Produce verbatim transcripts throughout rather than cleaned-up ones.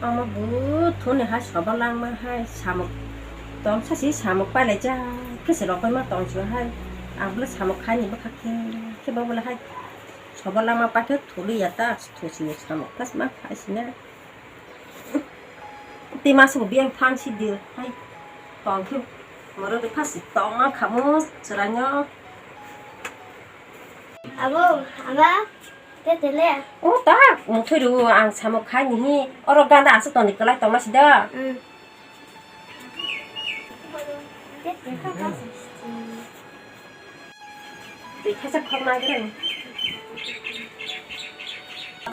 Omo buthuni hai sobo langma hai samuk tong sasi samuk pailai jak khe se rokoi ma tong sio hai. Ang bole samuk khai ni bwkha khe khe bo bole hai sobo langma paikhe thuli ya ta thusi ni samuk tas ma khai sina. Tei masa bo biyang thang si di hai tong khe moro de phasi tong ma khamu chwraino. Abo, aba, te tele. O ta, muthoi ru ang samuk khai ni hi. Oro ganda aswk toni kwlai tongma si da. Mm. Te te kha kha. Tei khaisa khok na gre.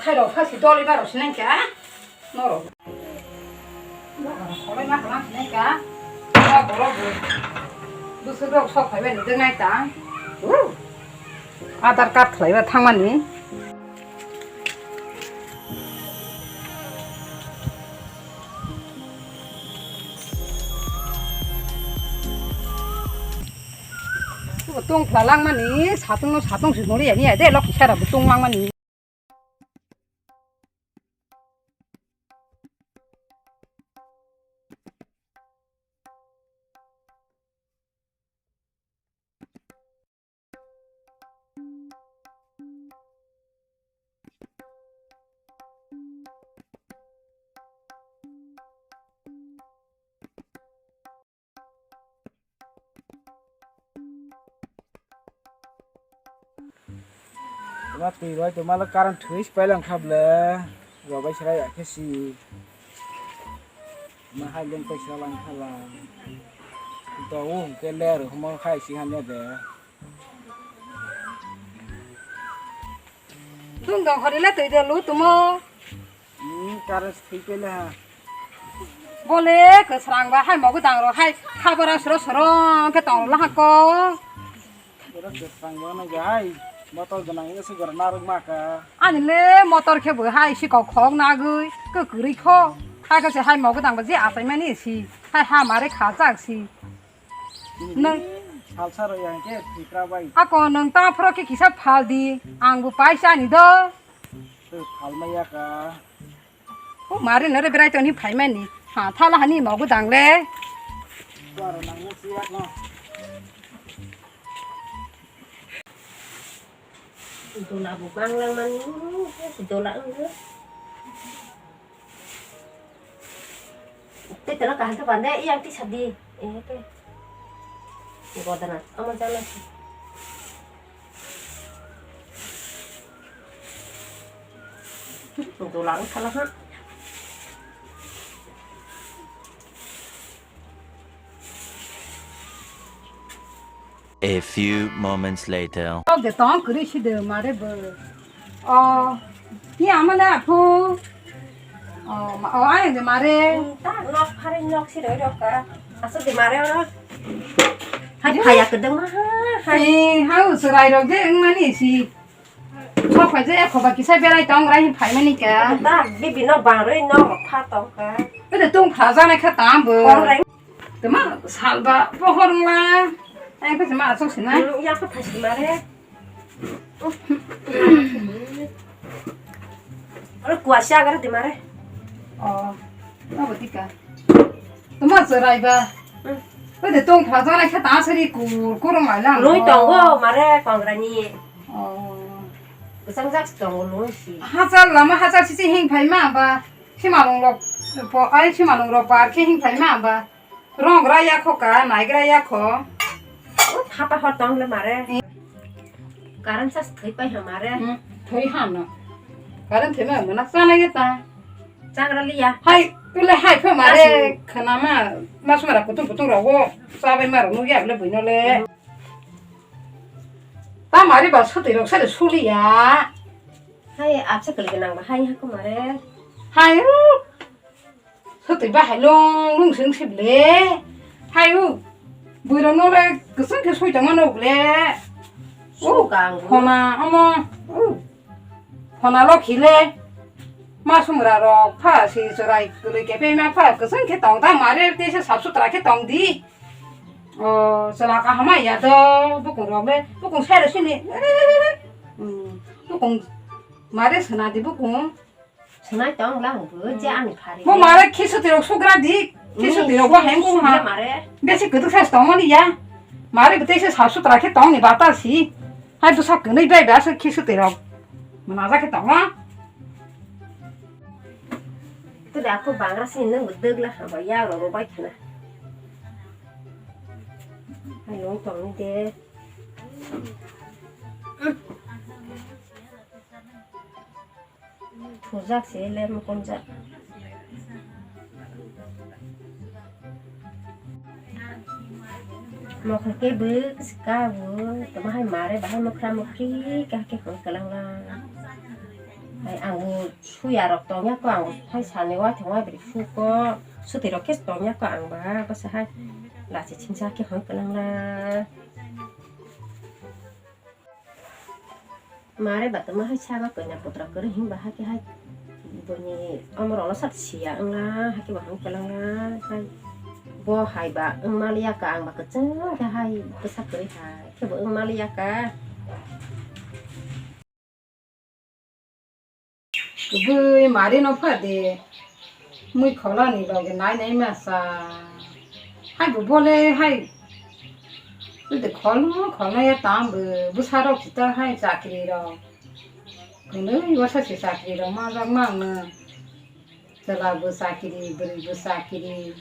Khai ro kha si doli ba ro sinai kha. Norok. Norok kholai ma khalang sinai ka. Norok borok bo. Bwswk rok sok phaibai nujak nai ta. Adar card khlaiba thangmani. Bo tong phla langmani, satung no satung si nori ya, ni ya de, lok sara bo tong langmani. Ema twi bai tongma le current thwi se pailangkha ble. Robai sra ya khe si. Ma hai leng pai sra langkha la. Dawi hwnkhe ler humo khai si hamya de. Dung dong khori le twi de lu tumo. Hmm, current thwi pele ha. Bole kwsrang ba hai mogo dang ro hai khabara sro sro khe tong la ha ko. Bora kwsrang ba nai ga hai. Motor gwnang ese gora narwk ma ka. Ani le motor khe bo hai si kok khok nagwi kwkwrwi kho. Hai khe se hai mogo dang ba je atai mani si. Hai ha mare kha chak si. Nang salsa rw yang khe thwikra bai. Ako nang ta phoro khe kisa phal di. Ang bo paisa ani do. Tei phalmaya ka. O mari nare berai toni phaimani. Ha, thala hani mogu dangle. Tuaro nangno siyak no. Dola bo banglang mani, dola wngkhe. Tei tela kaham khe bande, yang tisa di. Eh, ke. Godana, ama jala si. Dola wngkhala ha. A few moments later. Kok de tong kwrwi si de mare bo. O, ni ama le aphu. O, ma, o, ayang de mare. Ta nok phare nok si roi rok ka. Aso de mare oro. Hai phaya kedeng ma ha. Hai. Eh, ha u surai rok de wng mani si. Sok phai je, khoba kisa berai tong rai hin phai mani ka. Ta bibi no bang roi no pha tong ka. Ede tung pha jana kha tam bo. Kong rai. Tama salba pohor la. Ai ko ma sok sina. Hmm, ya ko phai sima re. Oro kuasa agar di mare. Oh, abo tika. Tama serai ba. Hmm. Ede tung pha jana kha ta sari kur kurung lai lang. Lui tongo mare kongrani. Oh. Bwsang jak tongo lui si. Hachal lama hachal sisi hing phai ma ba. Simalung rok po ai simalung rok par khe hing phai ma ba. Rong gra ya kho ka, nai gra ya kho. O thapa hor tong le mare. Eh. Karan sas thoi pai ha mare. Hmm, thoi ha no. Karan thoi ma mana sana ye ta. Chagra liya. Hai, tule hai phe mare khana ma. Mas mara kutung kutung rogo. Sabai mara nu ya le buino le. Ta mari ba sotwi rok sari suliya. Hai, apsa kali ganang ba hai hako mare. Hai, uh. Sotwi ba hai long long sing sip le. Hai, uh. Bui rok no le kusung ke soi tongma no le. Uh, gang. Hona, omo. Uh. Hona lo khile. Ma sumra rok pha si chwrai kwlwi kepema pha kwchwng khe tong ta mare tei se sap sutra khe tong di. O chwla kaham ya do bukung rok le bukung sai rw sini. Hmm, bukung mare sona di bukung. Swnai tong lang bo je ani phari. Mo mare khisu tirok sugra di. Khisu tirok bo hem ko ma. Mare. Besi kutuk sa tong mani ya. Mare bete se sap sutra khe tong ni bata si. Hai tu sa kunui bai ba se khisu tirok. Mana ja khe tong ma. Tu da ko bangra si nang degla ha ba ya ro ro bai khana. Hai long tong ni de. Thujak se le mukunjak. Mokhe ke bwk ka bo tamo hai mare bahai mokra mokri ka ke hwn kwlang la. Hai ang bo suya rok tong ya ko ang bo hai sani wa thang wa bri su ko suti rok khe tong ya ko ang ba bwsa hai lachi chingsa khe hwn kwlang la. Mare ba tamo hai saba koina putra kwrwi himba hakhe hai boni omorokno sat siya wngla hakhe bo hang kwlangla hai bo hai ba wng maliya ka ang ba kwchwng khe hai bwsa kwrwi hai khe bo wng maliya ka. Kubui mari no pha de. Mui khola ni loge nai nai ma sa. Hai bo bole hai. Ede khol no khol no ya tam bo bwsa rok sita hai chakri rok. Kunui wasa se chakri rok ma jak ma no. Chwla bo chakri, bwrwi bo chakri.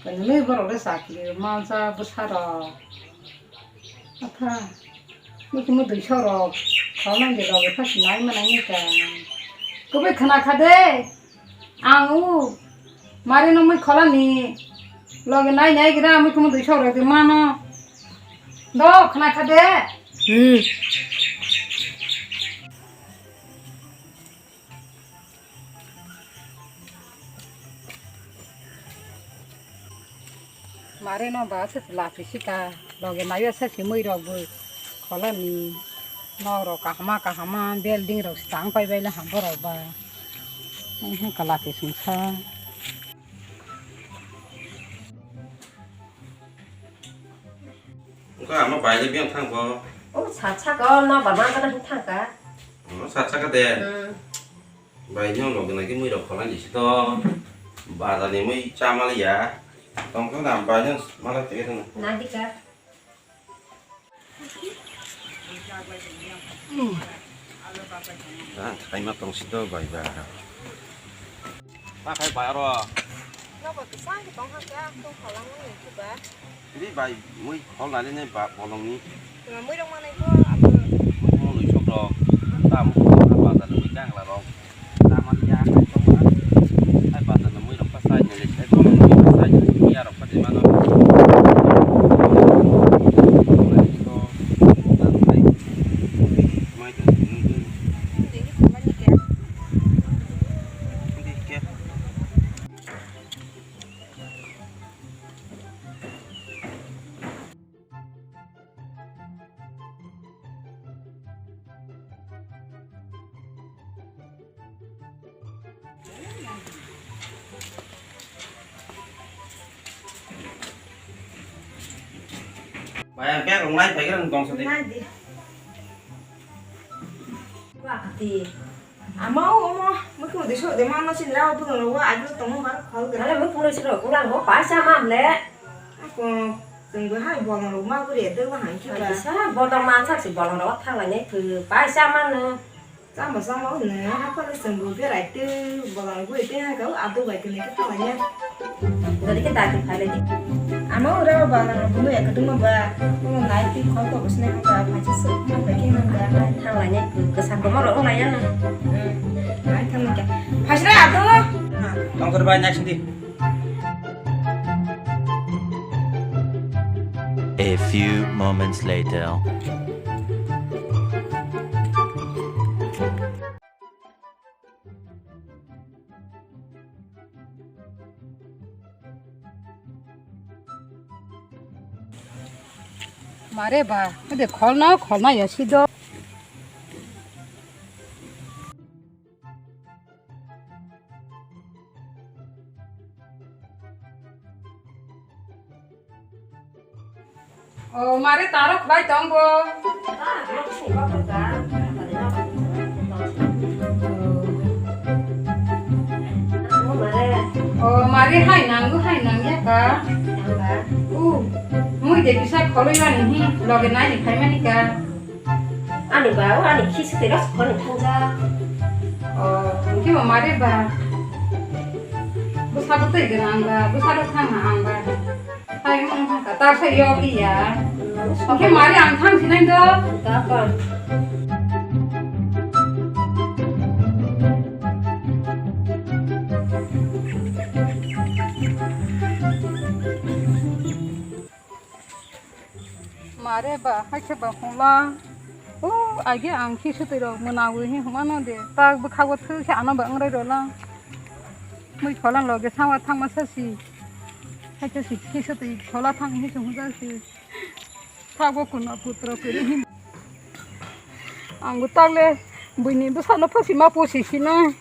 Kunui borok le chakri rok ma ja bwsa rok. Atha, mui khe mui duiso rok, khoroknwi de loge kha sinai manai ni ka. Kubui khna kha de, ang u mari no mui khola ni loge nai nai gira mui khe mui duiso rok de mano. Do khna kha de. Hmm. Mare no ba se lachi sika loge nayo se simui rok bo kholani nok rok kahama kahama building rok tang pai bai le ham borok ba. Ang khe kala ke sungsa. Engkha ama bai le biyang thang bo. O sat saka o no ba ma gana hin thang ka. O sat saka de. Hmm. Bai no logi nagi mui rok kholai di sito. Bazar ni mui cha maliya. Tong tong da bai no malai tege tong. Na di ka. Ah, thaima tong sito bai ba. Ma khai bai aro. Nobo kwchang khe tong kha khe, ang tong phalang nang nai khe ba. Ri bai, mui khol nai le nai ba bolong ni. Tuma mui rok manai kho, abo. Mui khol nui sok rok, ta mui khol na ba ta mui kang la rok. Ta ma ya khai tong ma. Ai ba ta mui rok pa sai nai le, sai bolong ni pa sai nai le, ya rok pa de ma no. Mai ta nung tu. Ndi khe. Bai, ang bag rok nai phai khe nang tong sa di. Nai di. Wa kati. Ama o omo, mui kunu diso de ma ma sin ra o punu ro wa adu tong ma khol gra. Ale mui punu siro ulang ho paisa mam le. Ako tunggu hai bolong ro ma guri de wa han ki ba. Paisa bolong ma sak si bolong ro thang la ne tu paisa ma no. Sama sama ne ha pa le tunggu berai tu bolong guri te ha ka adu bai tu ne ki thang la ne. Jadi kita akan kali di. Ama ura ba na bunu ya kedung ba. Bunu nai ti khol to bus ne ba phaji se ma ba ki nang ba. Thang la ne kesang ko moro ngai ya na. Nai thang ka. Phasra adu. Tong kor ba nai sindi. A few moments later. Mare ba, ode kholna, kholna ya sido. O, mare taro khwlai tong bo. Age hai nango, hai nangya ka. Nangba. U, mui de bisa kholoi mani hi, loge nai ni khai mani ka. Ani ba, o ani khi sutwi ros khon thangja. O, hwnkhe bo mare ba. Bwsa bwtwi gwnang ba, bwsa rok thang ha ang ba. Hai mung thang ka, ta sa yogi ya. Hwnkhe mare ang thang sinai do. Ka kon. Mare ba, haikhe ba hwnla. O, age ang khi sutwi rok mwnawi hi hwnmano de. Tak bwkha bo thwi khe ano ba wngrai rwla. Mui khola loge sawa thangma sasi. Haikhe si khi sutwi khola thang hi se hwnjak si. Sabo kuna putra kwrwi hin. Ang bo takle buini bwsano phosi ma posi sinai.